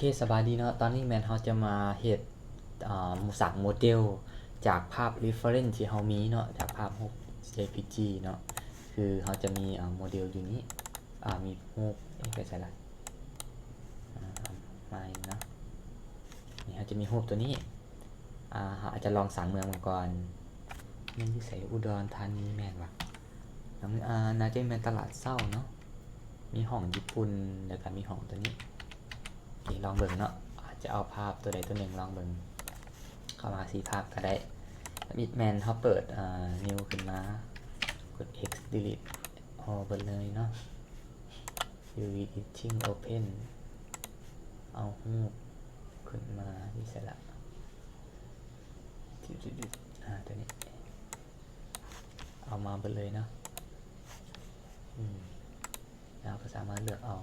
ເຄ ສະບາຍດີເນາະ, ຕອນນີ້ແມ່ນເຮົາຈະມາເຮັດ ອາ ສ້າງໂມເດວຈາກພາບ reference ທີ່ເຮົາມີເນາະ, ຈາກພາບຮູບ ເຈພີຈີ ເນາະ. ຄືເຮົາຈະມີ ອາ ໂມເດວຢູ່ນີ້ ອາ ມີຮູບ ເອະ ໄປໃສລະ? ອາ ມາອີກເນາະ, ນີ້ເຮົາຈະມີຮູບຕົວນີ້. ອາ ເຮົາອາດຈະລອງສ້າງເມືອງເບິ່ງກ່ອນ. ແມ່ນຢູ່ໃສ? ອຸດອນທານີແມ່ນຫວາ? ອາ ໜ້າຈະແມ່ນຕະຫຼາດເຊົ້າເນາະ, ມີຫ້ອງຍີ່ປຸ່ນ ແລ້ວກະມີຫ້ອງຕົວນີ້. ໂອເຄ ລອງເບິ່ງເນາະ, ອາດຈະເອົາພາບຕົວໃດຕົວໜຶ່ງລອງເບິ່ງ, ເຂົ້າມາສີ່ພາບກະໄດ້. ທຳອິດແມ່ນເຮົາເປີດ ອາ new ຂຶ້ນມາ, ກົດ X delete all ເບິດເລີຍເນາະ. View editing open ເອົາຮູບຂຶ້ນມາຢູ່ໃສລະ? ອາ ຕົວນີ້ ເອົາມາເບິດເລີຍເນາະ. ອືມ ເຮົາກະສາມາດເລືອກເອົາ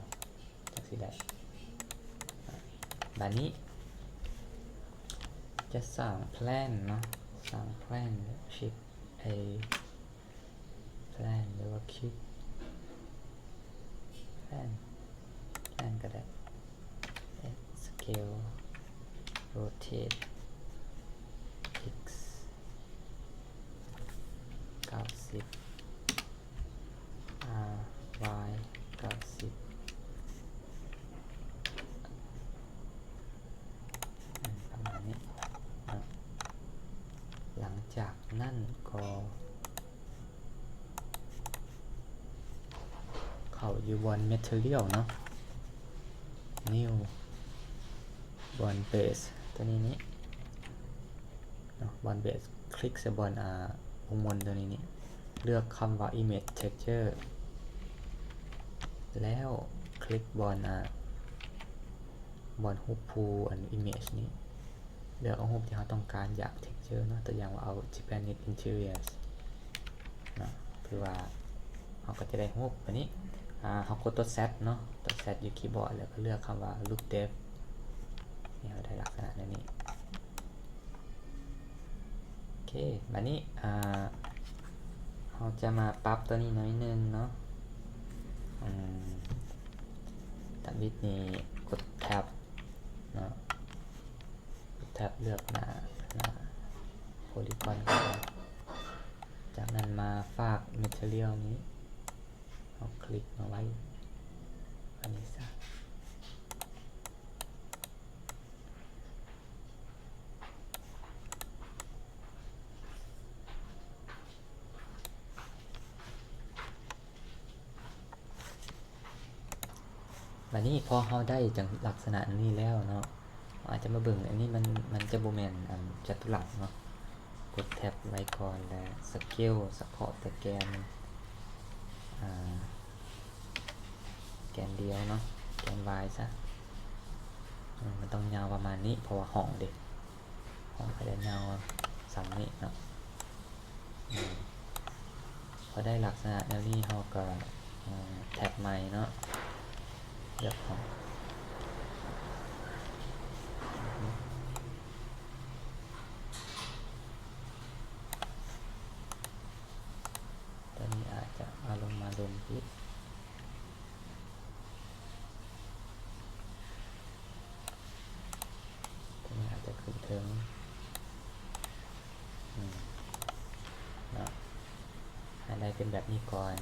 ຈັ່ງຊີ້ໄດ້. ບາດນີ້ຈະສ້າງ plan ເນາະ, ສ້າງ plan ຄລິກໄອ້ plan ຫຼືວ່າຄລິກ plan plan ກະໄດ້. Scale rotate X ເກົ້າສິບ R Y ເກົ້າສິບ ອາ ປະມານນີ້ເນາະ. ຫຼັງຈາກນັ້ນກໍ ເຂົ້າຢູ່ບ່ອນ material ເນາະ, new ບ່ອນ base ຕົວນີ້ນີ້ເນາະ, ບ່ອນ base ຄລິກໃສ່ບ່ອນ ອາ ວົງມົນຕົວນີ້ນີ້, ເລືອກຄຳວ່າ image texture ແລ້ວຄລິກບ່ອນ ອາ ບ່ອນຮູບພູ ອັນ image ນີ້. ເລືອກເອົາຮູບທີ່ເຮົາຕ້ອງການຢາກ texture ເນາະ, ຕົວຢ່າງວ່າເອົາ Japanese interiors ເນາະ, ຄືວ່າເຮົາກະຈະໄດ້ຮູບແບບນີ້. ອາ ເຮົາກົດຕົວ Z ເນາະ, ຕົວ Z ຢູ່ຄີບອດ ແລ້ວກະເລືອກຄຳວ່າ look depth ໃຫ້ເຮົາໄດ້ລັກສະນະແນວນີ້. ໂອເຄ ບາດນີ້ ອາ ເຮົາຈະມາປັບຕົວນີ້ໜ້ອຍໜຶ່ງເນາະ. ອືມ ທຳອິດນີ້ກົດ Tab ເນາະ, ແທັບເລືອກໜ້າ ໜ້າ Polygon ກໍໄດ້. ຈາກນັ້ນມາຟາກ Material ນີ້ ເຮົາຄລິກມາໄວ້ອັນນີ້ຊະ. ບາດນີ້ພໍເຮົາໄດ້ຈັງລັກສະນະນີ້ແລ້ວເນາະ, ອາດຈະມາເບິ່ງ ອັນນີ້ມັນ ມັນຈະບໍ່ແມ່ນ ອັນ ຈັດຕຸລັກເນາະ, ກົດແທັບໄວ້ກ່ອນ ແລະ Scale ສະເພາະແຕ່ແກນ ອາ ແກນດຽວເນາະ, ແກນ Y ຊະ. ອາ ມັນຕ້ອງຍາວປະມານນີ້ ເພາະວ່າຫ້ອງເດ ຫ້ອງກະຈະຍາວສ່ຳນີ້ເນາະ. ອາ ພໍໄດ້ລັກສະນະແນວນີ້ ເຮົາກະ ອາ ແທັບໃໝ່ເນາະ, ເລືອກຫ້ອງ ຕົວນີ້ອາດຈະເອົາລົງມາລຸ່ມອີກ. ຕົວນີ້ອາດຈະຂຶ້ນເທິງ ອືມ ເນາະ, ໃຫ້ໄດ້ເປັນແບບນີ້ກ່ອນ.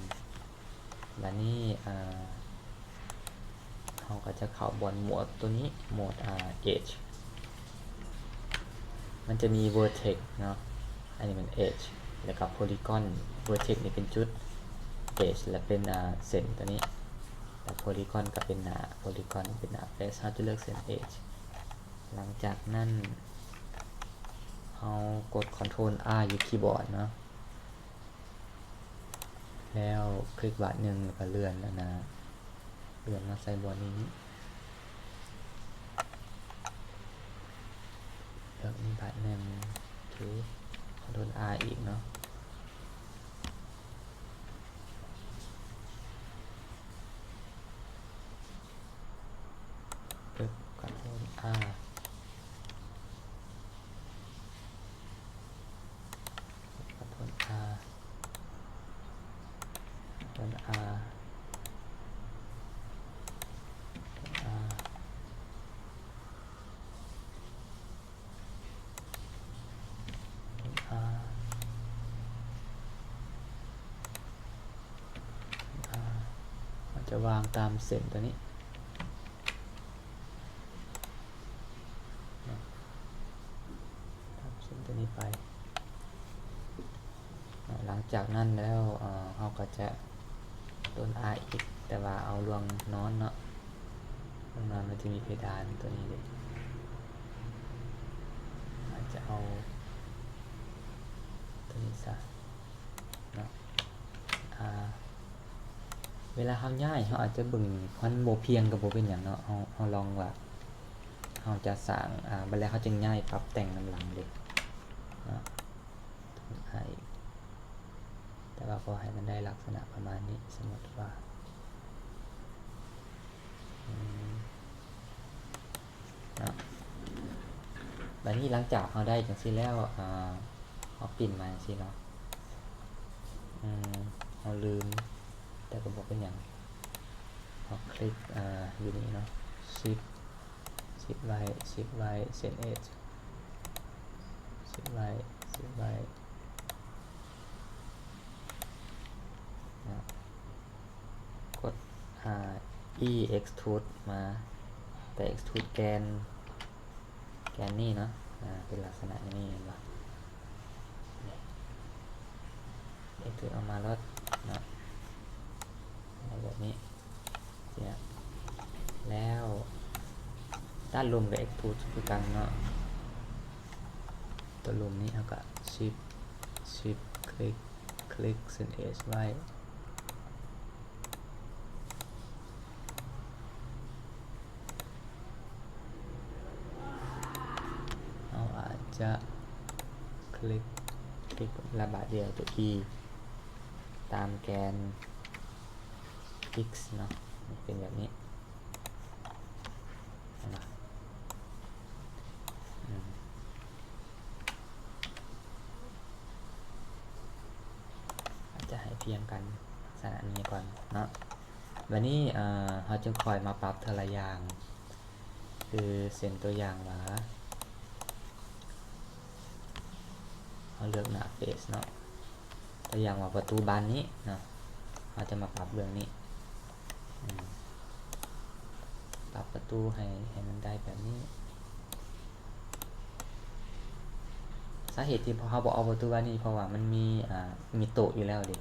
ບາດນີ້ ອາ ເຮົາກະຈະເຂົ້າບ່ອນໂໝດຕົວນີ້ ໂໝດ ອາ Edge. ມັນຈະມີ Vertex ເນາະ, ອັນນີ້ແມ່ນ Edge ແລ້ວກະ Polygon. Vertex ນີ້ເປັນຈຸດ Edge ແລະ ເປັນ ອາ ເສັ້ນຕົວນີ້, ແລະ Polygon ກະເປັນໜ້າ Polygon ເປັນໜ້າ Face. ເຮົາຈະເລືອກເສັ້ນ Edge. ຫຼັງຈາກນັ້ນ ເຮົາກົດ Ctrl R ຢູ່ຄີບອດເນາະ, ແລ້ວຄລິກບາດໜຶ່ງ ແລ້ວກະເລື່ອນອັນນະ ເລື່ອນມາໃສ່ບ່ອນນີ້ ເລືອກນີ້ບາດໜຶ່ງ. ໂອເຄ Ctrl R ອີກເນາະ, ປຶບ Ctrl R Ctrl R Ctrl R Ctrl R ວາງຕາມເສັ້ນຕົວນີ້ ຕາມເສັ້ນຕົວນີ້ໄປ. ຫຼັງຈາກນັ້ນແລ້ວ ເຮົາກໍຈະຕົ້ນອາອີກ ແຕ່ວ່າເອົາລວງນອນເນາະ, ລວງນອນມັນຈະມີເພດານຕົວນີ້ເດ້. ອາດຈະເອົາຕົວນີ້ຊະເນາະ. ອາ ເວລາເຮົາຍ້າຍ ເຮົາອາດຈະເບິ່ງມັນບໍ່ພຽງກໍບໍ່ເປັນຫຍັງເນາະ. ເຮົາ ເຮົາລອງວ່າເຮົາຈະສ້າງ ອາ ບັດແລ້ວເຮົາຈຶ່ງຍ້າຍປັບແຕ່ງນຳຫຼັງເດ້ເນາະ. ແຕ່ວ່າຂໍໃຫ້ມັນໄດ້ລັກສະນະປະມານນີ້ ສົມມຸດວ່າ ອືມ ເນາະ. ບາດນີ້ຫຼັງຈາກເຮົາໄດ້ຈັ່ງຊີ້ແລ້ວ ອາ ເຮົາປິ່ນມາຈັ່ງຊີ້ເນາະ. ອືມ ເຮົາລືມ ແຕ່ກໍບໍ່ເປັນຫຍັງ. ເຮົາຄລິກ ອາ ຢູ່ນີ້ເນາະ ຊິບ ຊິບໄວ້ ຊິບໄວ້ ເຊັນເອັດ ຊິບໄວ້ ຊິບໄວ້ ເນາະ. ກົດ ອາ ອີ ເອັກສ໌ທູດມາ ແຕ່ເອັກສ໌ທູດແກນ ແກນນີ້ເນາະ ອາ ເປັນລັກສະນະນີ້ແມ່ນບໍ່? ນີ້ ເອັກສ໌ທູດອອກມາໂລດເນາະ ໄດ້ແບບນີ້. ແລ້ວດ້ານລຸ່ມກໍເອັກສ໌ທູດຄືກັນເນາະ. ຕົວລຸ່ມນີ້ເຮົາກໍຊິບ ຊິບ ຄລິກ ຄລິກເສັ້ນເອັດໄວ້. ເຮົາອາດຈະຄລິກ ຄລິກລະບາດດຽວຕົວອີ ຕາມແກນ ເອັກສ໌ເນາະ ເປັນແບບນີ້ ເຫັນບໍ່? ອືມ ອາດຈະໃຫ້ພຽງກັນລັກສະນະນີ້ກ່ອນເນາະ. ບາດນີ້ ເອີ ເຮົາຈຶ່ງຄ່ອຍມາປັບເທື່ອລະຢ່າງ ຄືເຊັ່ນຕົວຢ່າງວ່າ ເຮົາເລືອກໜ້າເຟສເນາະ. ຕົວຢ່າງວ່າປະຕູບານນີ້ເນາະ ເຮົາຈະມາປັບເລື່ອງນີ້ ອືມ ປັບປະຕູໃຫ້ ໃຫ້ມັນໄດ້ແບບນີ້. ສາເຫດທີ່ເຮົາບໍ່ເອົາປະຕູບານນີ້ ເພາະວ່າມັນມີ ອາ ມີໂຕະຢູ່ແລ້ວເດ້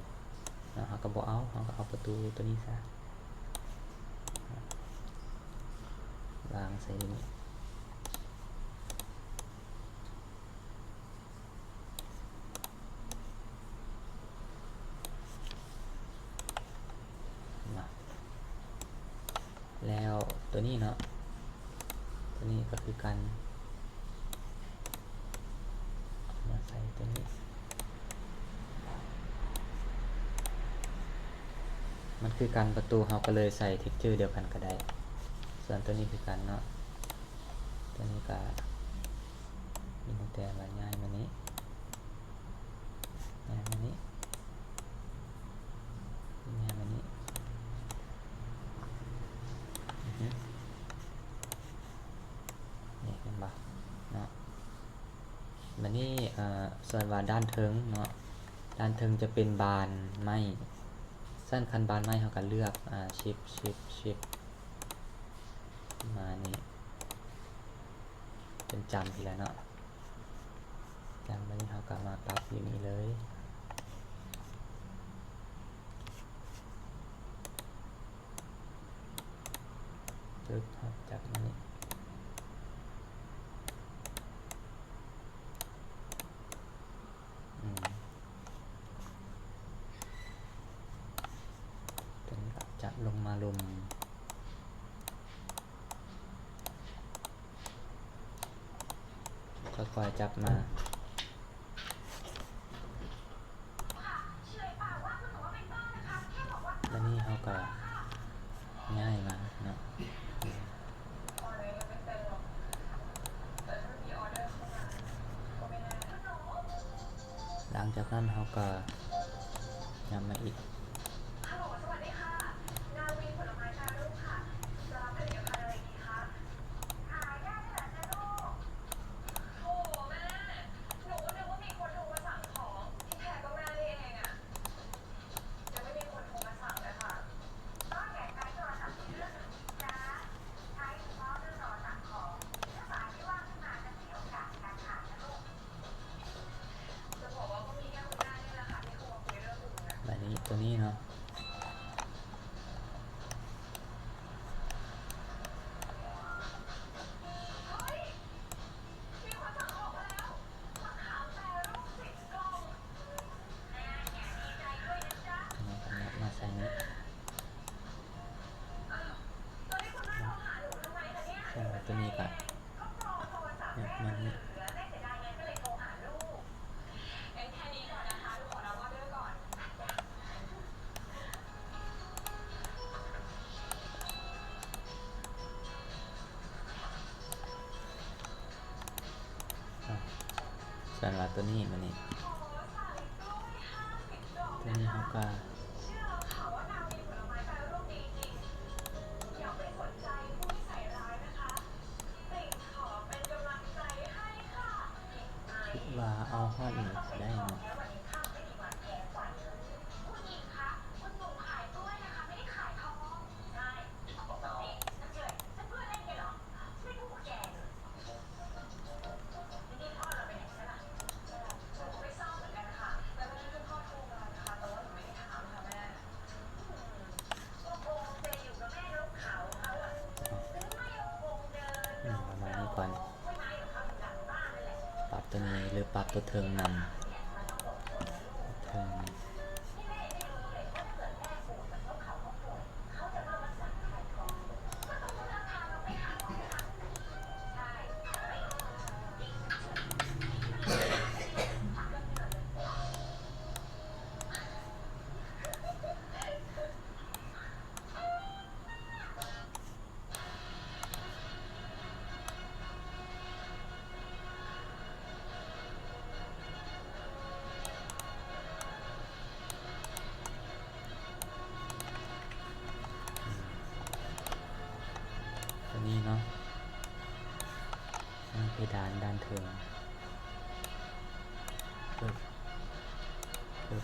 ເນາະ ເຮົາກໍບໍ່ເອົາ ເຮົາກໍເອົາປະຕູຕົວນີ້ຊະ ວາງໃສ່ນີ້. ແລ້ວຕົວນີ້ເນາະ ຕົວນີ້ກໍຄືກັນ ເອົາມາໃສ່ຕົວນີ້ ມັນຄືກັນ ປະຕູ ເຮົາກໍເລີຍໃສ່ເທັກເຈີດຽວກັນກໍໄດ້. ສ່ວນຕົວນີ້ຄືກັນເນາະ ຕົວນີ້ກໍມີແຕ່ວ່າຍ້າຍມານີ້ ຍ້າຍມານີ້ ຍ້າຍມານີ້ ອືຮຶ ນີ້ເຫັນບໍ່ເນາະ. ບາດນີ້ ເອີ ສ່ວນວ່າດ້ານເທິງເນາະ ດ້ານເທິງຈະເປັນບານໄມ້ ຊັ້ນຄັນບານໄມ້ເຮົາກໍເລືອກ ອາ ຊິບ ຊິບ ຊິບ ມານີ້ ເປັນຈ້ຳພີ້ແຫຼະເນາະ ຈ້ຳ. ບາດນີ້ເຮົາກໍມາປັບຢູ່ນີ້ເລີຍ ປຶບ ເຮົາຈັບມານີ້ ອືມ ຕົວນີ້ກໍຈັບລົງມາລຸ່ມ ຄ່ອຍໆຈັບມາ. ແລ້ວນີ້ເຮົາກໍຍ້າຍມາເນາະ ຫຼັງຈາກນັ້ນເຮົາກໍຫຍັບມາອີກ. ຫນູແມ່ ໜູກໍນຶກວ່າມີຄົນໂທມາສັ່ງຂອງ ທີ່ແທ້ກໍແມ່ນີ້ເອງອະ ຍັງໄມ່ມີຄົນໂທມາສັ່ງເລີຍຄ່ະ. ບ້ານໃຫຍ່ແປດ ຕົວນີ້ກະ ມັນ ສ່ວນວ່າຕົວນີ້ ບາດນີ້ ຕົວນີ້ເຮົາກະ ຄິດວ່າເອົາຮອດນີ້ໄດ້ເນາະ. ອືມ ປະມານນີ້ກ່ອນ. ປັບຕົວນີ້ ຫຼື ປັບຕົວເທິງນຳ ເທິງ. ຕົວນີ້ເນາະ ເພດານດ້ານເທິງ. ປຶບ ປຶບ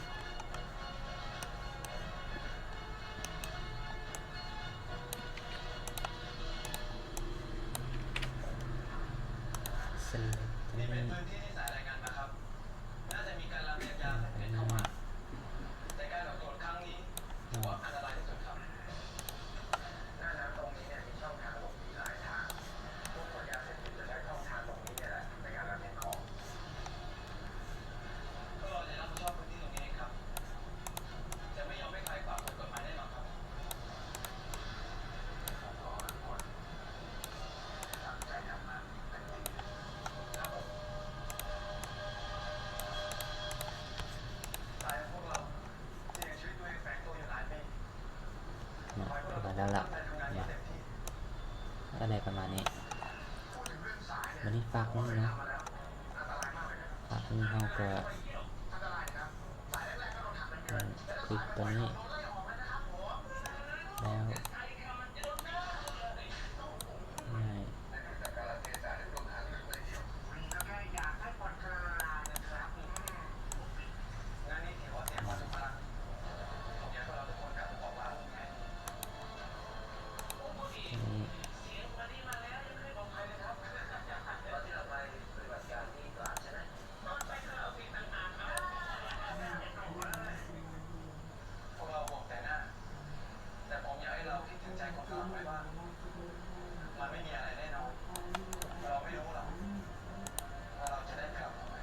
ເຊັນເລັກຕົວນີ້ ນີ້ເປັນພື້ນທີ່ທີ່ສາຍລາຍງານມາຄັບ ໜ້າຈະມີການລຳລຽງຢາເສບຕິດເຂົ້າມາ ແຕ່ການອອກກວດຄັ້ງນີ້ ຖືວ່າອັນຕະລາຍທີ່ສຸດຄັບ. ໜ້ານ້ຳຕົງນີ້ເນຍ ມີຊ່ອງທາງຫຼົບໜີຫຼາຍທາງ. ພວກຂົນຢາເສບຕິດຈະໃຊ້ຊ່ອງທາງຕົງນີ້ເນຍແຫຼະ ໃນການລຳລຽງຂອງ. ພວກເຮົາຈະຮັບຜິດຊອບພື້ນທີ່ຕົງນີ້ເອງຄັບ. ຈະໄມ່ຍອມໃຫ້ໃຄຝ່າຝືນກົດໝາຍແນ່ນອນຄັບ. ເນາະ ປະມານນັ້ນລະ ເນາະ ກະໄດ້ປະມານນີ້. ບາດນີ້ຟາກມືເນາະ ຟາກມືເຮົາກະ ອືມ ຄລິກຕົວນີ້ ແລ້ວ ງ່າຍ. ພວກเราห่วงแต่หน้า แต่ผมอยากให้เราคิดถึงใจคนข้างหลังไว้บ้าง มันไม่มีอะไรแน่นอน เราไม่รู้หรอกว่าเราจะได้กลับมาไหม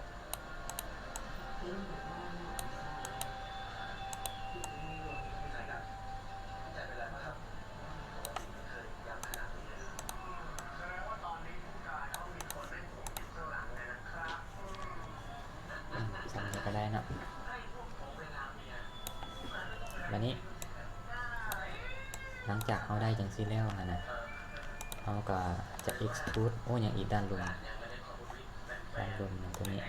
ไม่เป็นไรนะครับ ปกติไม่เคยย้ำขนาดนี้เลย แสดงว่าตอนนี้ผู้ตายเขามีคนเล่นผมอยู่ข้างหลังเลยนะครับ ອືມ ສ່ຳນີ້ກະໄດ້ເນາະ. ບາດນີ້ ຫຼັງຈາກເຮົາໄດ້ຈັ່ງຊີ້ແລ້ວຫັ້ນນະ ເຮົາກະຈະເອັກສະຕຣູດ ໂອ້ ຫຍັງອີກ ດ້ານລຸ່ມ ດ້ານລຸ່ມຕົວນີ້.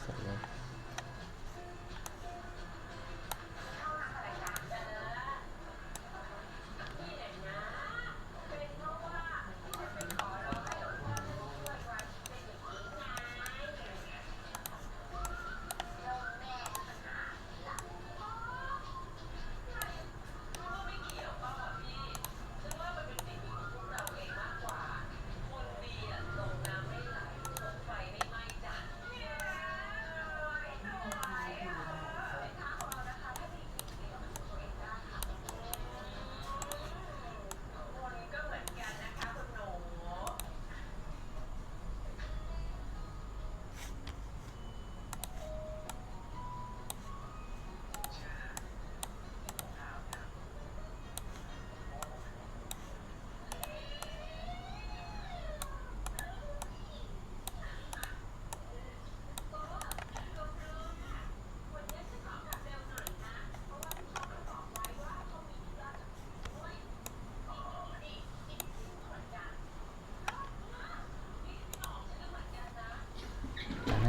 ເສັດແລ້ວ.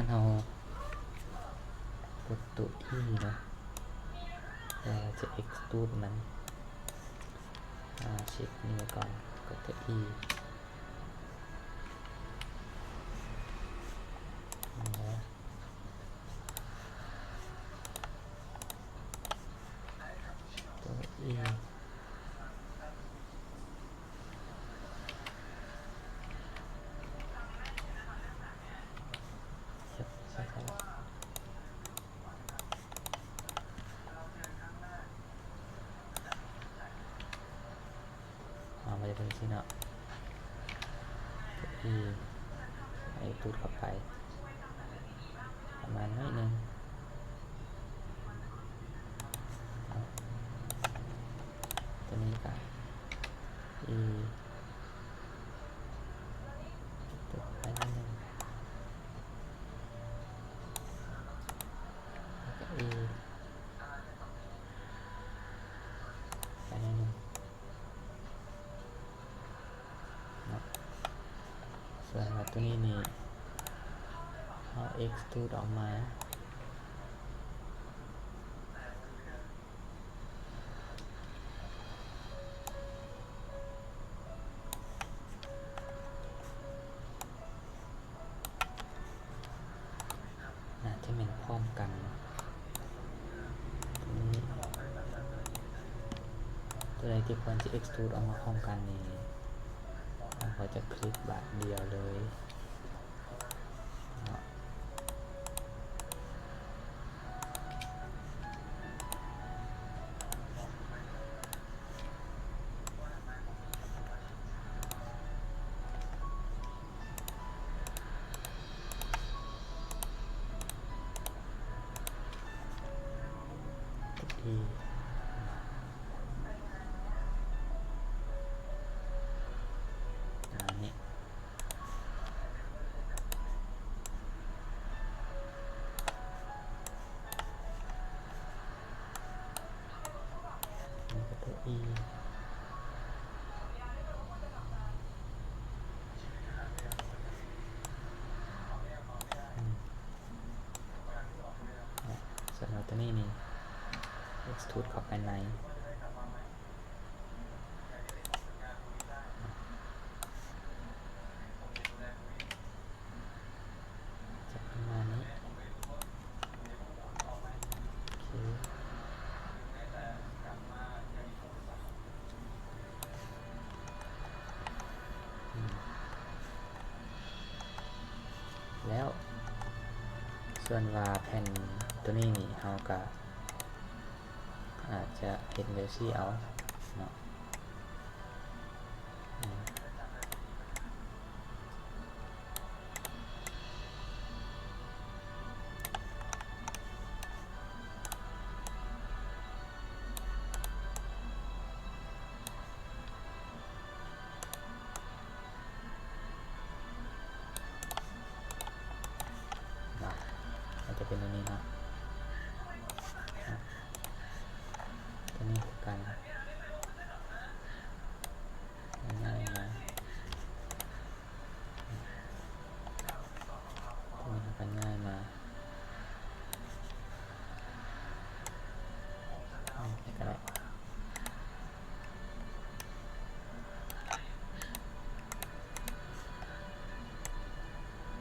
ເຮົາກົດຕົວ E ເນາະ ແລ້ວຈະ extrude ມັນ ອາ ເຊັກນີ້ໄວ້ກ່ອນ ກົດຕົວ E ແລ້ວ ຕົວ E ເກັບໃສ່ເຂົ້າ ອາ ມັນຈະເປັນຈັ່ງຊີ້ເນາະ E ໃຫ້ຕູດເຂົ້າໄປ ປະມານໜ້ອຍໜຶ່ງ ເອົາ ຕົວນີ້ກະ E ຕູດເຂົ້າໄປໜ້ອຍໜຶ່ງ ແລ້ວກະ E ໄປໜ້ອຍໜຶ່ງ ເນາະ ສ່ວນວ່າຕົວນີ້ນີ້ ເຮົາ extrude ອອກມາ ໜ້າຈະແມ່ນພ້ອມກັນ ຕົວໃດທີ່ຄວນຈະ extrude ອອກມາພ້ອມກັນນີ້ ເຮົາກໍຈະຄລິກບາດດຽວເລີຍເນາະ. ນີ້ກະຕົວ E ອືມ ສ່ວນຕົວນີ້ນີ້ extrude ເຂົ້າໄປໃນ ຈະປະມານນີ້ ໂອເຄ ອືມ ແລ້ວ ສ່ວນວ່າແຜ່ນຕົວນີ້ນີ້ ເຮົາກະອາດຈະເຮັດແບບຊີ້ເອົາເນາະ. ອືມ ເນາະ ມັນຈະເປັນແນວນີ້ເນາະ ຕົວນີ້ຄືກັນ ງ່າຍມາກ ຕົວນີ້ເຮົາກໍຍ້າຍມາ ອືມ ນີ້ກໍໄດ້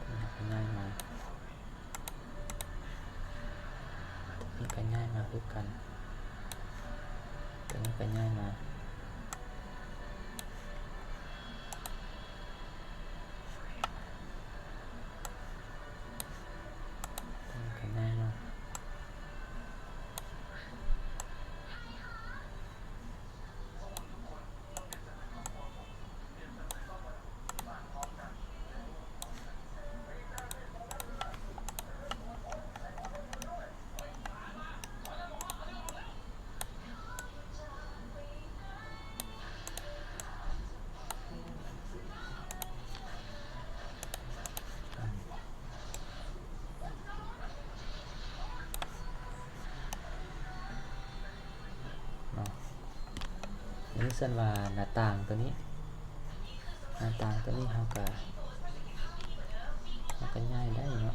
ຕົວນີ້ເຮົາກໍຍ້າຍມາ ນີ້ກະຍ້າຍມາຄືກັນ ຕົວນີ້ກະຍ້າຍມາ ຕົວນີ້ກະຍ້າຍມາ ເນາະ ອັນນີ້ສ່ວນວ່າໜ້າຕ່າງຕົວນີ້ ໜ້າຕ່າງຕົວນີ້ເຮົາກະ ເຮົາກະຍ້າຍໄດ້ເນາະ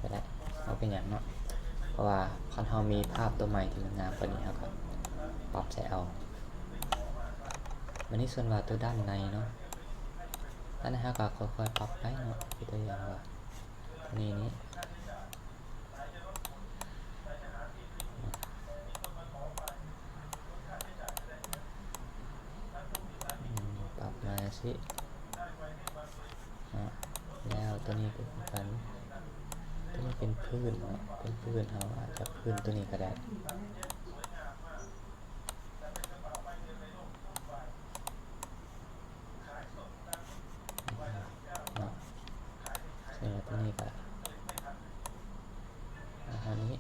ກໍໄດ້ ບໍ່ເປັນຫຍັງເນາະ ເພາະວ່າຄັນເຮົາມີພາບຕົວໃໝ່ທີ່ມັນງາມກວ່ານີ້ ເຮົາກໍປັບໃສ່ເອົາ. ບາດນີ້ສ່ວນວ່າຕົວດ້ານໃນເນາະ ອັນນີ້ເຮົາກໍຄ່ອຍໆປັບໄປເນາະ ຍົກຕົວຢ່າງວ່າ ນີ້ ນີ້ ປັບມາຈັ່ງຊີ້ເນາະ. ແລ້ວຕົວນີ້ກໍຄືກັນ ຕົວນີ້ເປັນພື້ນເນາະ ເປັນພື້ນ ເຮົາອາດຈະພື້ນຕົວນີ້ກໍໄດ້. ເນາະ ເຊິ່ງຕົວນີ້ກໍເອົາເທົ່ານີ້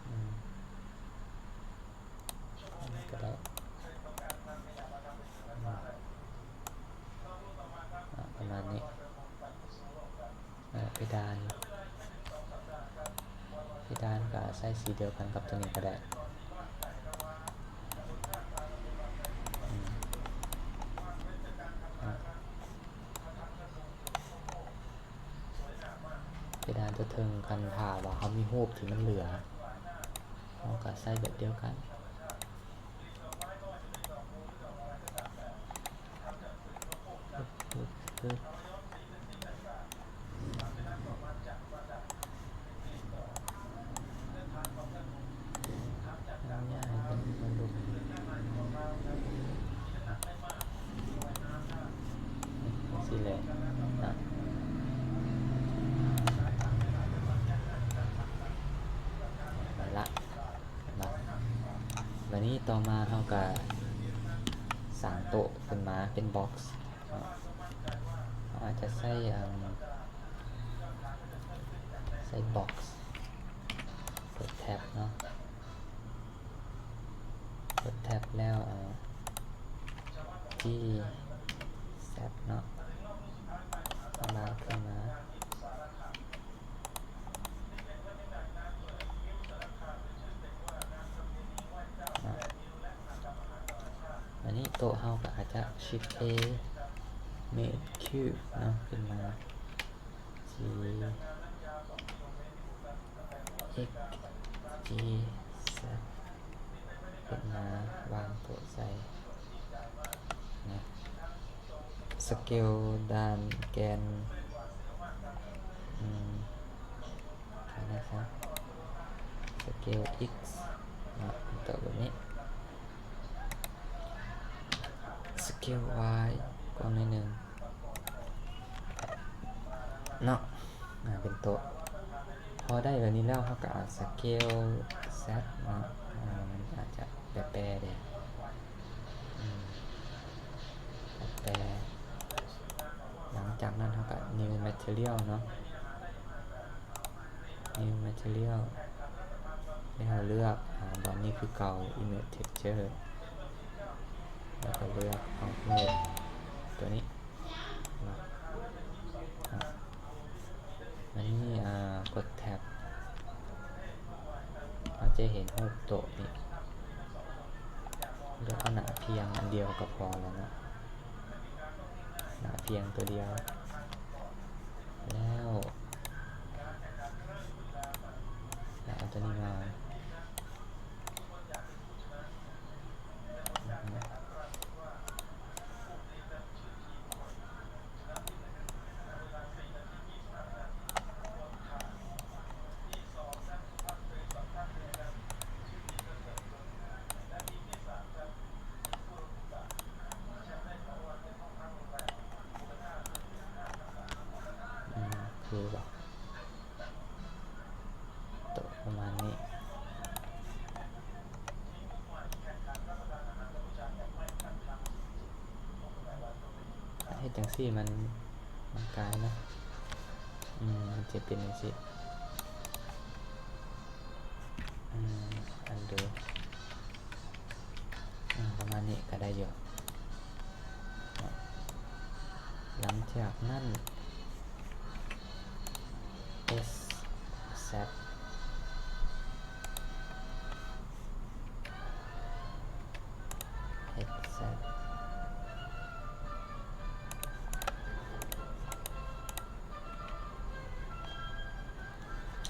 ອືມ ອັນນີ້ກໍໄດ້ ອືມ ອາ ປະມານນີ້. ເພດານ ເພດານກໍໃຊ້ສີດຽວກັນກັບຕົວນີ້ກໍໄດ້ ອືມ ອາ ເພດານຕົວເທິງ ຄັນຖ້າວ່າເຮົາມີຮູບທີ່ມັນເຫຼືອ ເຮົາກໍໃຊ້ແບບດຽວກັນ. ປຶບ ປຶບ ປຶບ ຊີ້ແຫຼະນະ ນັ້ນລະ ເນາະ. ບາດນີ້ຕໍ່ມາເຮົາກະສ້າງໂຕະຂຶ້ນມາເປັນບັອກເນາະ ເຮົາອາດຈະໃຊ້ ເອີ່ມ ໃຊ້ບັອກ ເປີດແທັບເນາະ ເປີດແທັບແລ້ວ ເອີ່ມ ຈີແຊັດເນາະ ເອົາລາກຂຶ້ນມາ. ອັນນີ້ໂຕະເຮົາກໍອາດຈະຊິບເອ ເມດຄິວບເນາະ ຂຶ້ນມາ ຈີ ເອັກ ຈີ ແຊັດ ຂຶ້ນມາວາງໂຕະໃສ່ນະ. ສະເກວດ້ານແກນ ອືມ ເອົາໄດ້ຊະ ສະເກວເອັກເນາະ ເປັນໂຕະແບບນີ້ ສະເກວວາຍກວ້າງໜ້ອຍໜຶ່ງເນາະ ອາ ເປັນໂຕະ. ພໍໄດ້ແບບນີ້ແລ້ວ ເຮົາກໍເອົາສະເກວແຊັດເນາະ ອາ ມັນອາດຈະແປໆເດ ອືມ ແປໆ ຫຼັງຈາກນັ້ນເຮົາກໍນິວແມັດທີຣຽວເນາະ ນິວແມັດທີຣຽວ ແລ້ວເຮົາເລືອກ ອາ ບ່ອນນີ້ຄືເກົ່າ ອິມເມດເທັກເຈີ ແລ້ວກໍເລືອກເອົາອິມເມດຕົວນີ້ເນາະ ອາ ອັນນີ້ ອາ ກົດແທັບ ເຮົາຈະເຫັນຮູບໂຕະນີ້ ເລືອກເອົາໜ້າພຽງອັນດຽວກໍພໍແລ້ວເນາະ ໜ້າພຽງຕົວດຽວ ແລ້ວ ແລ້ວເອົາຕົວນີ້ມາ ອືມ ຄືວ່າ ໂຕະປະມານນີ້ ເຮັດຈັ່ງຊີ້ມັນ ມັນກາຍເນາະ ອືມ ມັນຈະເປັນຈັ່ງຊີ້ ອືມ ອັນດູ ອືມ ປະມານນີ້ກໍໄດ້ຢູ່. ຫຼັງຈາກນັ້ນ ເອັສແຊັດ ເອັສແຊັດ.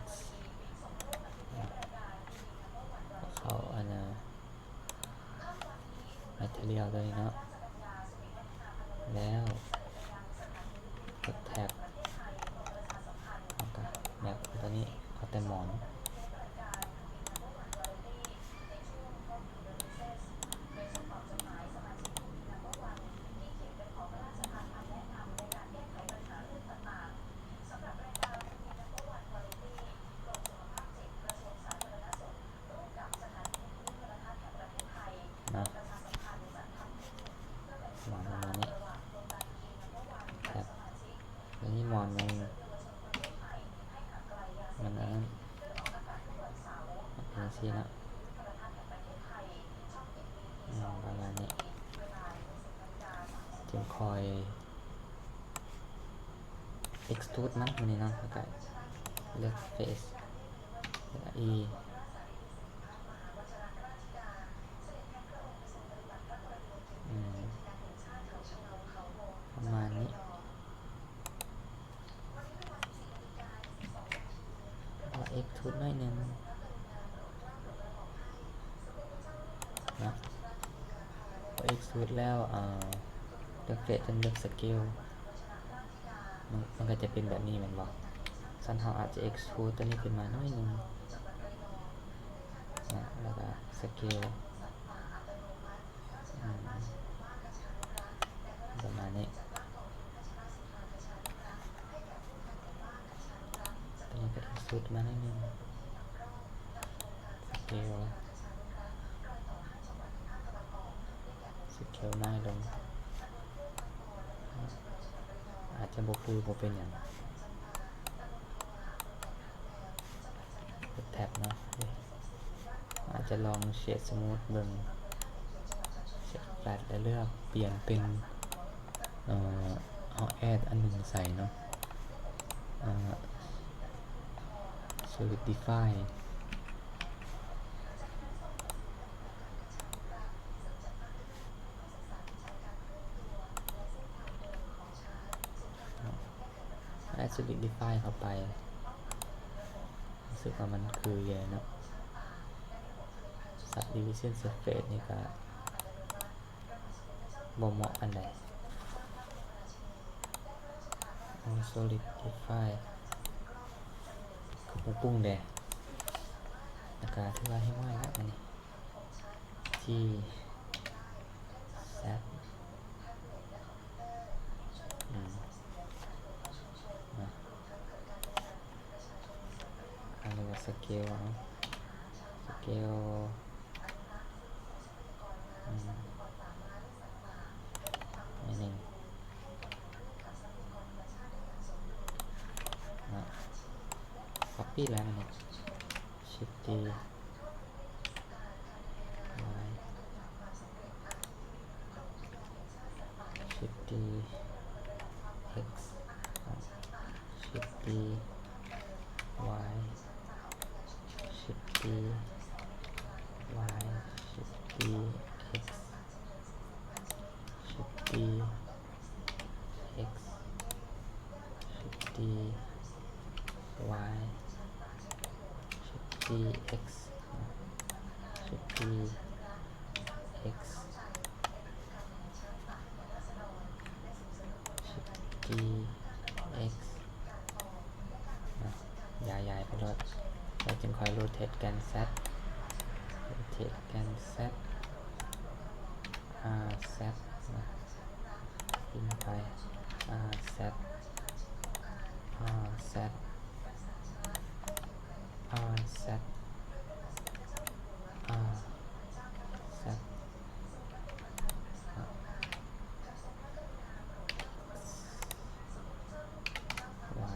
x ເຂົ້າອັນນ່າ material ຕົວນີ້ເນາະ ແລ້ວກົດ tab ເຮົາກະ map ຕົວນີ້ ເອົາແຕ່ມອນ. ເນາະ ປະມານນີ້ ແທັບ ອັນນີ້ມອນມັນ ມັນອັນນັ້ນ ເປັນຈັ່ງຊີ້ເນາະ ອືມ ປະມານນີ້ ຈຶ່ງຄ່ອຍ extrude ມັນ ມື້ນີ້ເນາະ ແລ້ວກະເລືອກ face ແລ້ວກະ E ອືມ ປະມານນີ້ ແລ້ວ extrude ໜ້ອຍໜຶ່ງເນາະ ພໍ extrude ແລ້ວ ເອີ ເລືອກ face ຈົນເລືອກ scale ມັນ ມັນກະຈະເປັນແບບນີ້ແມ່ນບໍ່? ຊັ້ນເຮົາອາດຈະ extrude ຕົວນີ້ຂຶ້ນມາໜ້ອຍໜຶ່ງເນາະ ແລ້ວກະ scale ອືມ ປະມານນີ້ ຕົວນີ້ກະ extrude ມາໜ້ອຍໜຶ່ງ scale scale ນ້ອຍລົງ ອາດຈະບໍ່ຄື ບໍ່ເປັນຫຍັງ ເປັນແທັບເນາະ ອາດຈະລອງ shade smooth ເບິ່ງ shade flat ແລ້ວເລືອກປ່ຽນເປັນ ເອີ ເຮົາ add ອັນໜຶ່ງໃສ່ເນາະ ເອີ solidify add solidify ເຂົ້າໄປ ຮູ້ສຶກວ່າມັນຄືຢູ່ເນາະ subdivision surface ນີ້ກະບໍ່ເໝາະປານໃດ solidify ຄືປຸ້ງແດ່ ແລ້ວກະຖືວ່າຮຽບຮ້ອຍລະ ອັນນີ້ G Z ອືມ ເອົາ ຫຼືວ່າ scale ເອົາ scale ອືມ ໜ້ອຍໜຶ່ງ ເນາະ copy ແລ້ວນີ້ Shift D Y Shift D X Shift D Y Shift D Y Shift D X Shift D X Shift D Y Shift D X Shift D X Shift D X ເນາະ ຍ້າຍໆ ໄປໂລດ ແລ້ວຈຶ່ງຄ່ອຍ rotate ແກນ Z rotate ແກນ Z R Z ເນາະ ປິ່ນໄປ R Z R Z R Z R Z ເນາະ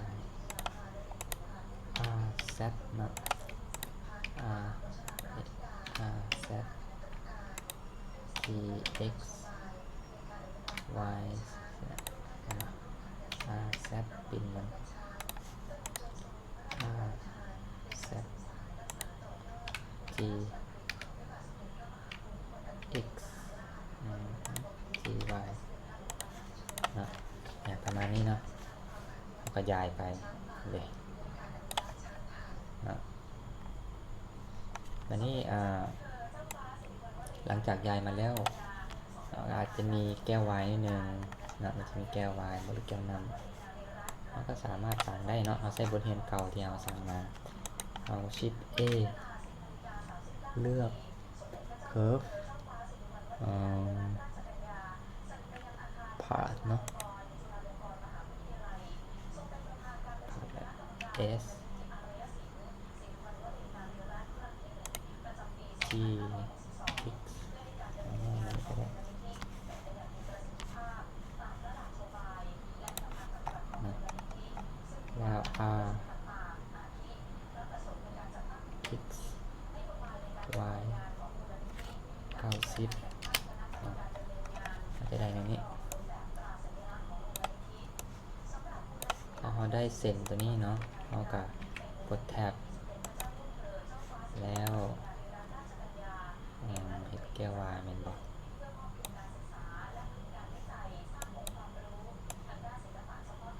Y R Z ເນາະ R R Z G X Y Z R Z ປິ່ນມັນ R Z G X ອືມ G Y ເນາະ ປະມານນີ້ເນາະ ເຮົາກະຍ້າຍໄປເລີຍ. ບາດນີ້ ອ່າ ຫຼັງຈາກຍ້າຍມາແລ້ວ ອາດຈະມີແກ້ວວາຍໜ້ອຍໜຶ່ງເນາະ, ມັນຈະມີແກ້ວວາຍ ຫຼື ແກ້ວນ້ຳ ເຮົາກໍສາມາດຕັ້ງໄດ້ເນາະ. ເຮົາໃຊ້ບົດຮຽນເກົ່າທີ່ເຮົາສ້າງມາ ເຮົາ Shift A ເລືອກ Curve ເອີ Path ເນາະ Path S ທີ່ X ເນາະ ແລ້ວ R X Y ເກົ້າສິບເນາະ ອາດຈະໄດ້ແນວນີ້. ພໍເຮົາໄດ້ເສັ້ນຕົວນີ້ເນາະ ເຮົາກໍກົດ Tab ແລ້ວ ອາ ເຮັດແກ້ວວາຍແມ່ນບໍ່?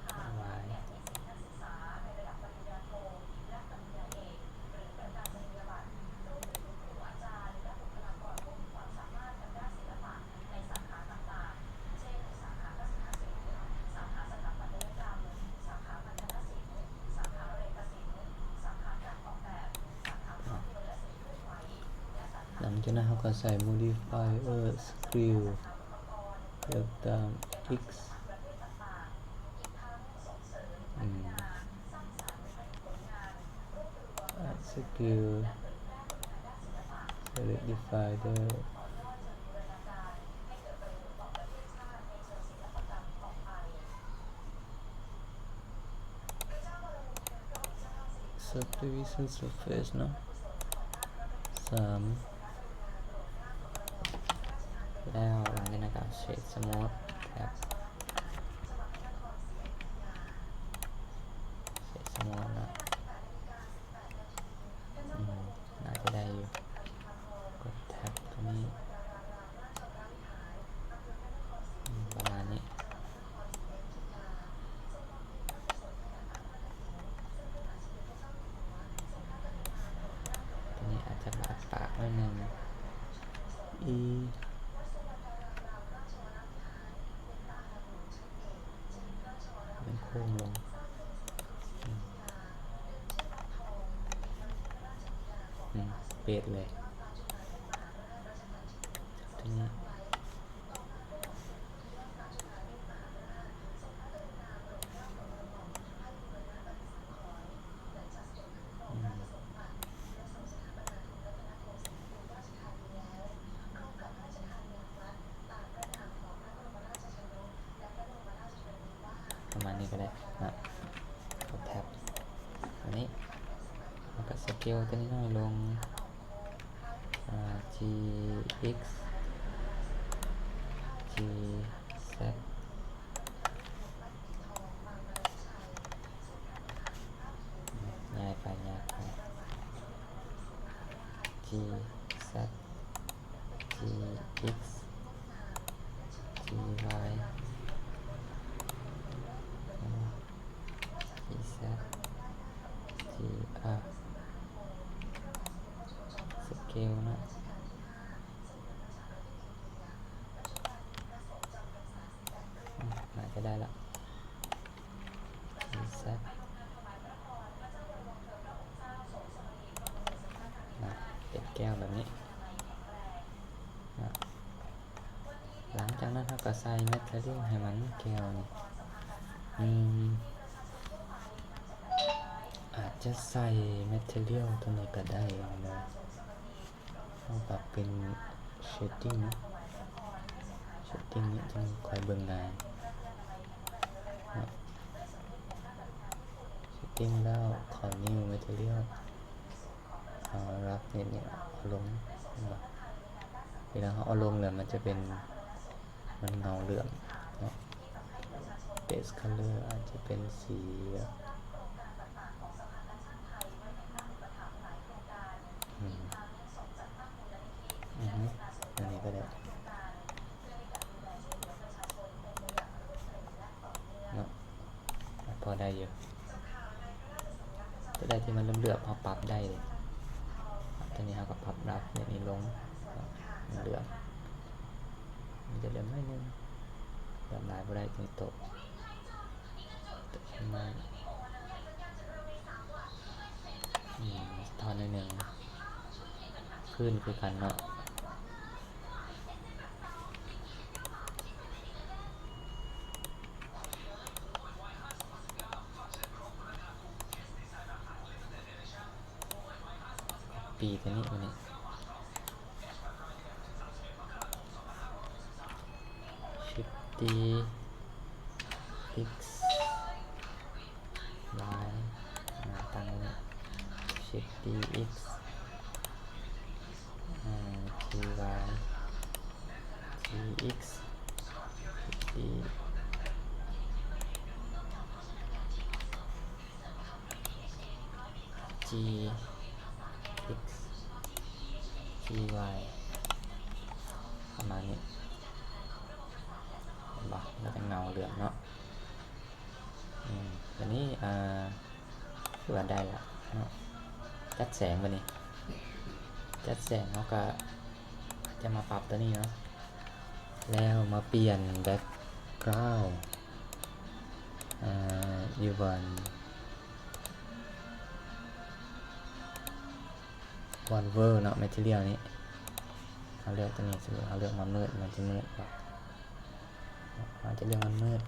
ແກ້ວວາຍ ຫຼັງຈາກນັ້ນເຮົາກໍໃສ່ modifier scale ເລືອກຕາມ X ອາ scale select divider subdivision surface ເນາະ ສາມ ແລ້ວຫຼັງຈາກນັ້ນກໍ Shade Smooth Tab Shade Smooth ເນາະ ອືມ ໜ້າຈະໄດ້ຢູ່ ກົດ Tab ຕົວນີ້ ອືມ ປະມານນີ້ ຕົວນີ້ອາດຈະບາດປາກໜ້ອຍໜຶ່ງ E ມັນໂຄ້ງລົງ ອືມ ເປັດເລີຍ ຕົວນີ້ ອືມ ປະມານນີ້ກໍໄດ້ເນາະ ກົດ Tab ອັນນີ້ ແລ້ວກໍ Scale ຕົວນີ້ໜ້ອຍລົງ ອາ G X G Z ຍ້າຍໄປ ຍ້າຍໄປ G Z G X G Y G Z G R Scale ເນາະ ອືມ ໜ້າຈະໄດ້ລະ G Z ນະ ເປັນແກ້ວແບບນີ້ນະ. ຫຼັງຈາກນັ້ນເຮົາກໍໃສ່ material ໃຫ້ມັນ ແກ້ວນີ້ ອືມ ອາດຈະໃສ່ material ຕົວໃດກໍໄດ້ ລອງເບິ່ງ. ເຮົາປັບເປັນ shading ເນາະ shading ນີ້ຈັ່ງຄ່ອຍເບິ່ງງ່າຍເນາະ shading ແລ້ວເຂົ້າ new material ເອົາ roughness ນີ້ເອົາລົງ ເຫັນບໍ່ ເວລາເຮົາເອົາລົງແລ້ວມັນຈະເປັນ ມັນເງົາເຫຼືອງເນາະ base color ອາດຈະເປັນສີແບບ ອືມ ອືຮຶ ອັນນີ້ກໍໄດ້ເນາະ ພໍໄດ້ຢູ່ ຕົວໃດທີ່ມັນເຫຼືອບໆ ເຮົາປັບໄດ້ເດ້ ຕອນນີ້ເຮົາກໍປັບດາວເຟດນີ້ລົງ ເຫຼືອມ ມັນຈະເຫຼືອມໜ້ອຍໜຶ່ງ ເຫຼືອມຫຼາຍບໍ່ໄດ້ ຕົວນີ້ໂຕະ ໂຕະຂຶ້ນມາ ອືມ ສະທ້ອນໜ້ອຍໜຶ່ງ ຄືນຄືກັນເນາະ. ປີຕົວນີ້ ຕົວນີ້ ຊິບຕີ ອິກ ວາຍ ຕັ້ງໄວ້ ຊິບຕີ ອິກ ອາ ທີ ວາຍ ທີ ອິກ ທີ ຈີ ອິກ ທີ ວາຍ ປະມານນີ້ ເຫັນບໍ່? ແລ້ວແຕ່ເງົາເຫຼືອມເນາະ. ອືມ ບາດນີ້ ອ່າ ຄືວ່າໄດ້ລະເນາະ ຈັດແສງ ບາດນີ້ຈັດແສງ ເຮົາກະຈະມາປັບຕົວນີ້ເນາະ ແລ້ວມາປ່ຽນແບັກກຣາວ ອ່າ ຢູ່ບ່ອນ ບ່ອນເວີເນາະ ແມັດທີຣຽວນີ້ ເຮົາເລືອກຕົວນີ້ ສົມມຸດເຮົາເລືອກມາມືດ ມັນຈະມືດບໍ່? ເຮົາຈະເລືອກມາມືດ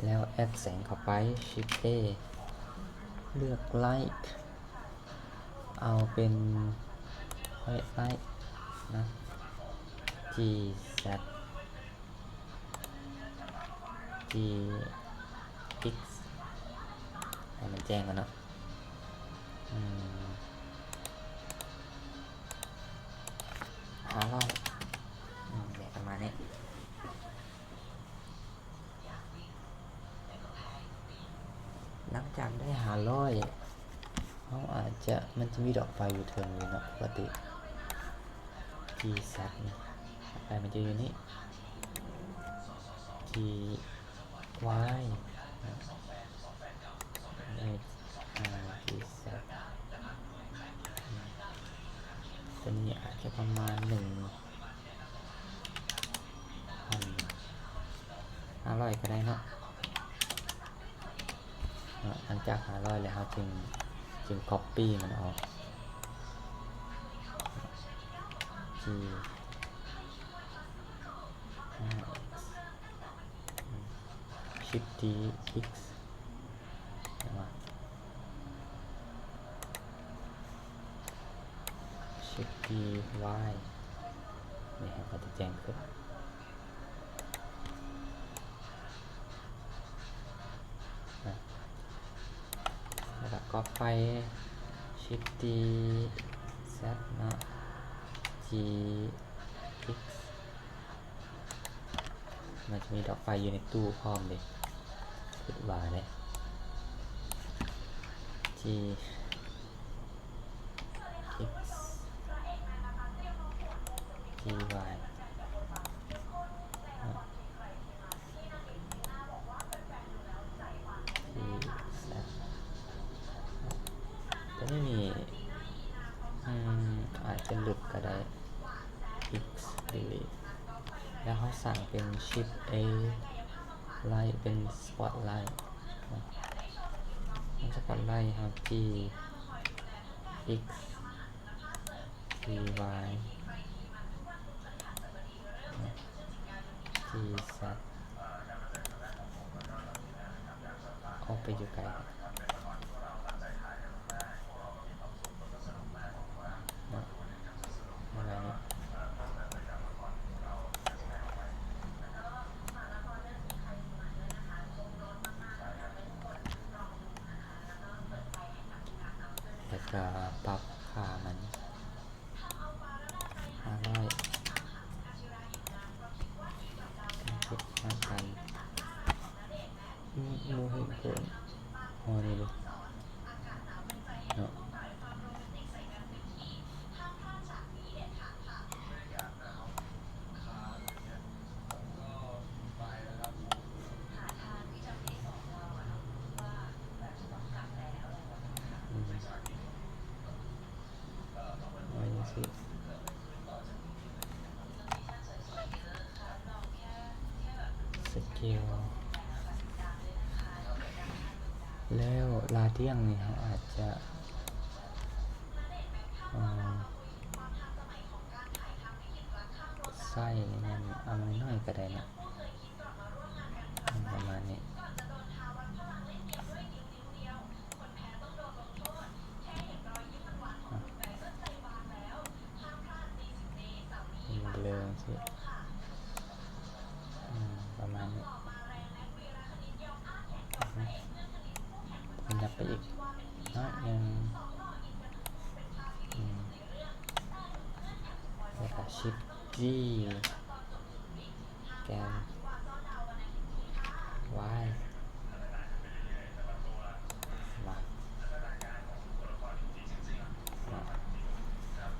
ແລ້ວແອັດແສງເຂົ້າໄປ ຊິບເອ ເລືອກໄລ ເອົາເປັນໄວໄລນະ ຈີແຊັດ ຈີ ອິກ ໃຫ້ມັນແຈ້ງກ່ອນເນາະ ອືມ ຫ້າຮ້ອຍ ອືມ ປະມານນີ້. ຫຼັງຈາກໄດ້ຫ້າຮ້ອຍ ເຮົາອາດຈະ ມັນຈະມີດອກໄຟຢູ່ເທິງນີ້ເນາະ ປົກກະຕິ ຈີແຊັດ ນີ້ ໄຟມັນຈະຢູ່ນີ້ ຈີວາຍ ເອັກ ອາ ຈີແຊັດ ຕົວນີ້ອາດຈະປະມານໜຶ່ງພັນຫ້າຮ້ອຍກໍໄດ້ເນາະ ເນາະ ຫຼັງຈາກຫ້າຮ້ອຍແລ້ວ ເຮົາຈຶ່ງ ຈຶ່ງກັອບປີ້ມັນອອກ ຈີ ຊິບ ທີ ອິກ ເຫັນບໍ່? ຊິບ ທີ ວາຍ ນີ້ ເຮົາກໍຈະແຈ້ງຂຶ້ນ ແລ້ວກໍກັອບໄປ ຊິບ ທີ ແຊັດ ເນາະ ຈີ ອິກ ມັນຈະມີດອກໄຟຢູ່ໃນຕູ້ພ້ອມເດ້ ຄິດວ່າເດ້ ຈີ ອິກ ທີ ວາຍ ເນາະ ທີ ແຊັດ ຕົວນີ້ນີ້ ອືມ ອາດຈະຫຼຸດກໍໄດ້ ອິກ ດີລີດ ແລ້ວເຮົາສ້າງເປັນຊິບເອ ໄລ ເປັນສະປອດໄລ ເນາະ ສະປອດໄລ ເຮົາ ຈີ ອິກ ທີ ວາຍ ເນາະ ທີ ແຊັດ ອອກໄປຢູ່ໄກ ເນາະ ປະມານນີ້ ແລ້ວກໍປັບຄ່າມັນ ຫ້າຮ້ອຍ ເກັບຫ້າພັນ ບໍ່ເຫັນເພິ່ນ ຮອນີ້ເດ້ເນາະ ອືມ. ລາດຽງນີ້ເຮົາອາດຈະ ເອີ ໃສ່ແມ່ນເອົານ້ອຍໆກໍໄດ້ເນາະ ປະມານນີ້. ເບລີຈັ່ງຊີ້ ອືມ ປະມານນີ້ ຂະຫຍັບໄປອີກໜ້ອຍໜຶ່ງ ອືມ ແລ້ວກໍຊິບຈີ ແກນ ວາຍ ມາ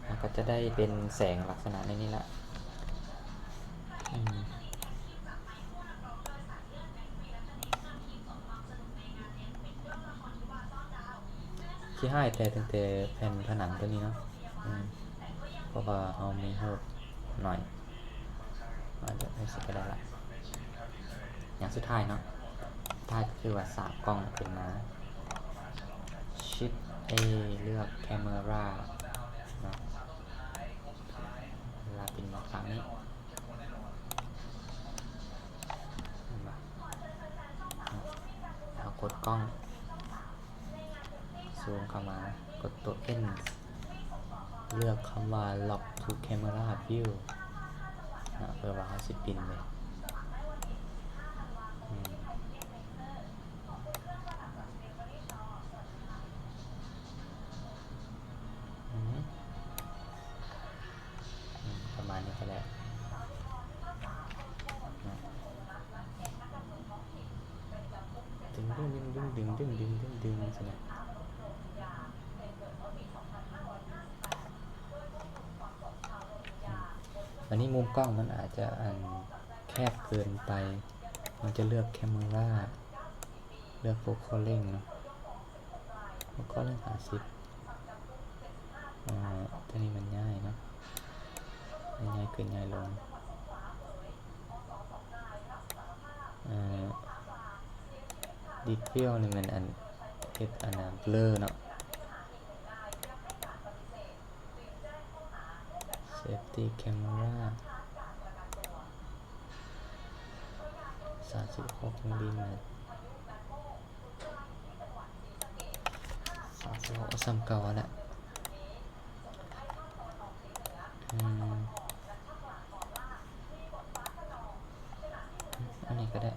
ເຮົາກໍຈະໄດ້ເປັນແສງລັກສະນະແນວນີ້ລະ ອືມ ຊິຮ້າຍແຕ່ຕັ້ງແຕ່ແຜ່ນຜະໜັງຕົວນີ້ເນາະ ອືມ ເພາະວ່າເຮົາມີຮູບໜ້ອຍ ອາດຈະໄດ້ຊິກໍໄດ້ລະ. ຢ່າງສຸດທ້າຍເນາະ ສຸດທ້າຍກໍຄືວ່າສາມກ້ອງຂຶ້ນມາ ຊິບເອ ເລືອກ camera ເນາະ ເວລາເປັນແບບນີ້ ເຫັນບໍ່ ເຮົາກົດກ້ອງ ຊູມເຂົ້າມາ ກົດຕົວ N ເລືອກຄຳວ່າ Lock to Camera View ນະ ເພື່ອວ່າເຮົາຊິປິ່ນເລີຍ ອືມ ອືມ ອືມ ປະມານນີ້ກໍໄດ້ ດຶງ ດຶງ ດຶງ ຈັ່ງຊີ້ນະ. ອັນນີ້ມຸມກ້ອງມັນອາດຈະ ອັນ ແຄບເກີນໄປ ມັນຈະເລືອກ camera ເລືອກ focal length ເນາະ focal length ຫ້າສິບ ອາ ຕົວນີ້ມັນຍ້າຍເນາະ ມັນຍ້າຍຂຶ້ນຍ້າຍລົງ ອາ depth field ນີ້ແມ່ນ ອັນ ເຮັດ ອັນ blur ເນາະ safety camera ສາມສິບຫົກມິລລີແມັດ ສາມສິບຫົກ ເອົາສ່ຳເກົ່າຫັ້ນແຫຼະ ອືມ ອັນນີ້ກໍໄດ້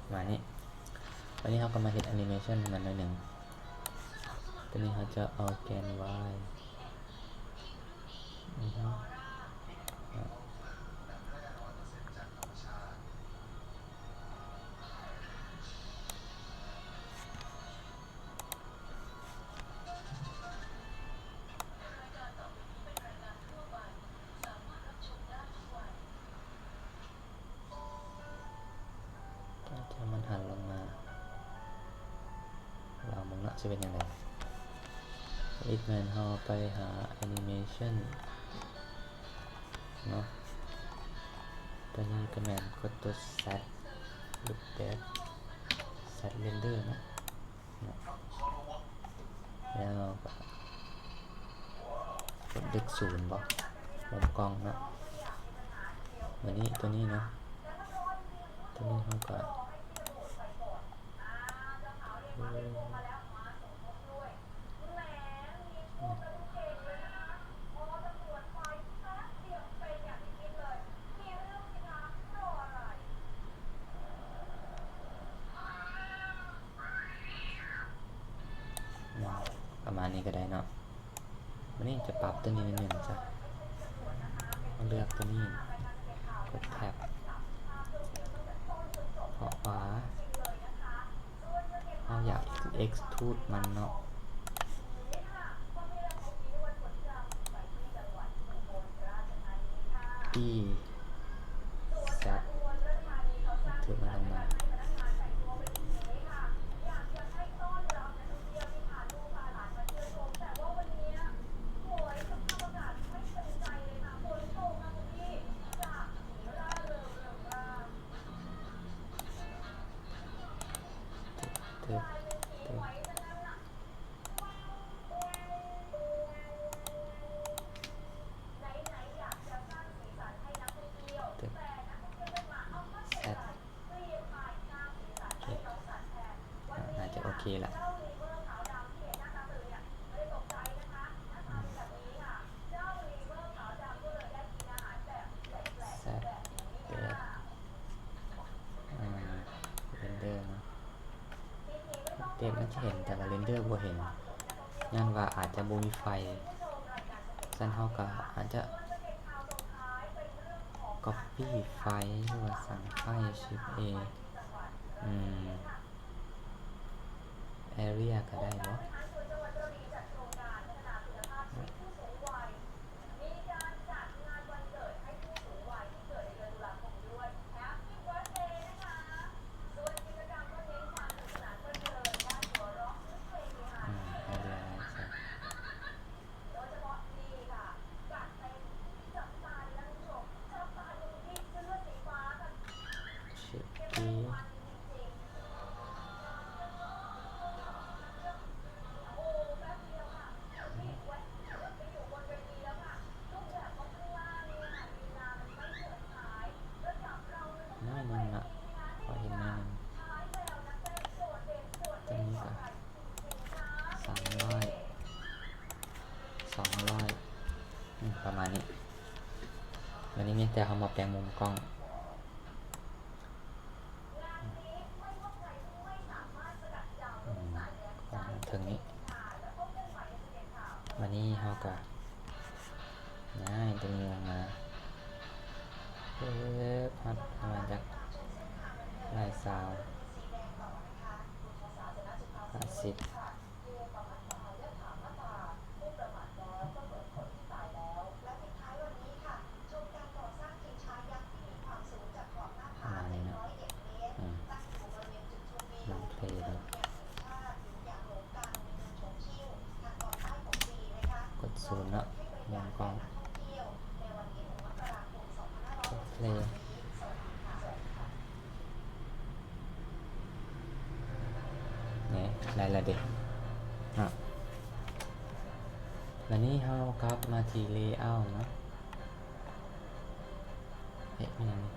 ປະມານນີ້ ບາດນີ້ເຮົາກໍມາເຮັດ animation ໃຫ້ມັນໜ້ອຍໜຶ່ງ ຕອນນີ້ເຮົາຈະເອົາແກນ y ອືຮຶ ເອົາມັນຫັນລົງມາ ລອງເບິ່ງເນາະ ຊິເປັນຈັ່ງໃດ. ອີກແມ່ນເຮົາໄປຫາ animation ເນາະ ຕົວນີ້ກໍແມ່ນກົດຕົວ Z ຫຼື Z render ເນາະ. ແລ້ວກໍກົດເລກສູນບໍ ມຸມກ້ອງເນາະ ບາດນີ້ຕົວນີ້ເນາະ ຕົວນີ້ເຮົາກໍ ປະມານນີ້ກໍໄດ້ເນາະ ບາດນີ້ຈະປັບຕົວນີ້ໜ້ອຍໜຶ່ງຊະ ເລືອກຕົວນີ້ ກົດແທັບ ເພາະວ່າ ເຮົາຢາກ extrude ມັນເນາະ E Z ຖືກມັນລົງມາ ອືມ ຕຶກ ຕຶກ ຕຶກ ແຊັດ ໂອເຄ ອາ ໜ້າຈະໂອເຄລະ ແຊັດ ເປັນ ອາ ເຣນເດີເນາະ. ເປັບມັນຈະເຫັນ ແຕ່ວ່າເຣນເດີບໍ່ເຫັນ ຍ້ອນວ່າອາດຈະບໍ່ມີໄຟ ຊັ້ນເຮົາກໍອາດຈະກັອບປີ້ໄຟ ຫຼືວ່າສັ່ງໄຟ ຊິບເອ ອືມ ແອເຣຍກໍໄດ້ບໍ່? ອືມ ເອົາເລື່ອງໄວ້ຊະ ຊິບປີ ໜ້ອຍໜຶ່ງເນາະ ພໍເຫັນໜ້ອຍໜຶ່ງ ຕົວນີ້ກໍສາມຮ້ອຍ ສອງຮ້ອຍ ອືມ ປະມານນີ້. ບາດນີ້ມີແຕ່ເຮົາມາແປງມຸມກ້ອງ ອືມ ເທິງນີ້ ບາດນີ້ເຮົາກໍຍ້າຍຕົວນີ້ລົງມາ ເອີ ພັດປະມານຈັກຮ້ອຍຊາວ ຫ້າສິບ. ປະມານນີ້ເນາະ ອືມ ລອງເພລະ ກົດສູນເນາະ ມຸມກ້ອງ ກົດເພລະ. ນີ້ ໄດ້ລະເດເນາະ. ບາດນີ້ເຮົາກັບມາທີ່ເລເອົາເນາະ ເອະ ມີຫຍັງນີ້?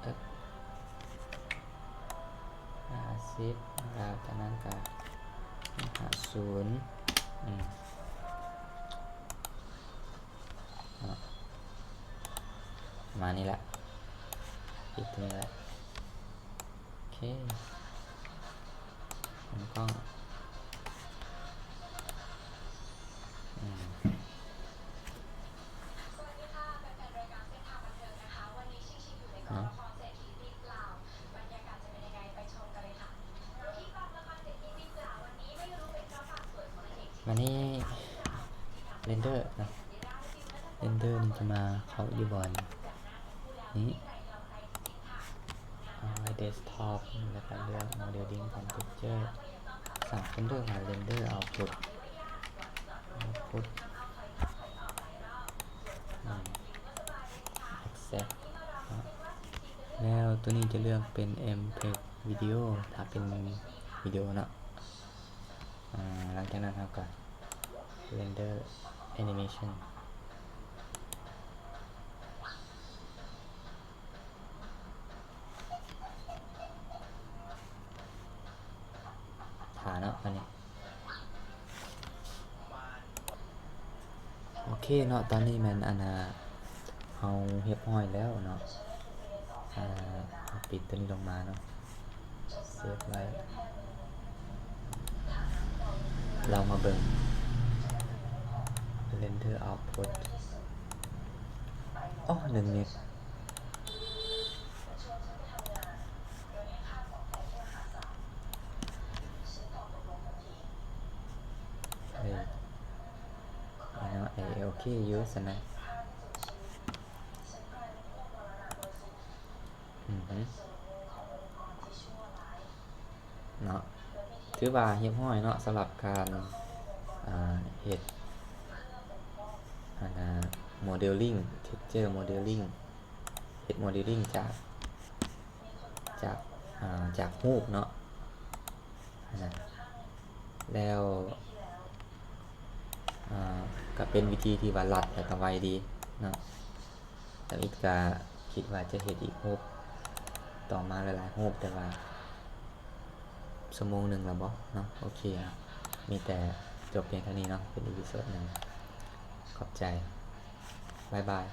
ເອີ ຫ້າສິບ ແລ້ວຈາກນັ້ນກະຫ້າສູນ ອືມ ເນາະ ປະມານນີ້ແຫຼະ ປິດຕົວນີ້ແຫຼະ ໂອເຄ ຂອງກ້ອງ ອືມ ເນາະ. ບາດນີ້ເຣນເດີເນາະ ເຣນເດີນີ້ຈະມາເຂົ້າຢູ່ບ່ອນນີ້ ເອົາໄວ້ເດັສທັອບ ແລ້ວກໍເລືອກໂມເດລດິ້ງຄອມພິວເຕີ ສາມຄົນເລືອກຫາເຣນເດີເອົາພຸດ ເອົາພຸດ ອືມ ແອັກເຊັບ ເນາະ ແລ້ວໂຕນີ້ຈະເລືອກເປັນເອັມເພັກວິດີໂອ ຖ້າເປັນວິດີໂອເນາະ ອາ ຫຼັງຈາກນັ້ນເຮົາກໍເຣນເດີແອນິເມຊັນ ຖ້າເນາະ ບາດນີ້ ໂອເຄເນາະ ຕອນນີ້ແມ່ນ ອັນນ່າ ເຮົາຮຽບຮ້ອຍແລ້ວເນາະ ອາ ເຮົາປິດໂຕນີ້ລົງມາເນາະ ເຊບໄວ້ ລອງມາເບິ່ງ ເຣນເດີເອົາພຸດ ອໍ ໜຶ່ງເມັກ ເອີ ເອີ ໂອເຄຢູ່ຊັ້ນນະ ອືຮຶ ເນາະ. ຖືວ່າຮຽບຮ້ອຍເນາະ ສຳລັບການ ອ່າ ເຮັດ ອັນນ່າ ໂມເດລລິ້ງ ເທັກເຈີໂມເດລລິ້ງ ເຮັດໂມເດລລິ້ງຈາກ ຈາກ ອ່າ ຈາກຮູບເນາະ ອັນນ່າ ແລ້ວ ອ່າ ກະເປັນວິທີທີ່ວ່າລັດ ແລ້ວກະໄວດີເນາະ. ທຳອິດກະຄິດວ່າຈະເຮັດອີກຮູບຕໍ່ມາຫຼາຍໆຮູບ ແຕ່ວ່າຊົ່ວໂມງໜຶ່ງລະບໍເນາະ. ໂອເຄ ມີແຕ່ຈົບພຽງເທົ່ານີ້ເນາະ ເປັນອີພິໂສດໜຶ່ງ. ຂອບໃຈ ບາຍບາຍ.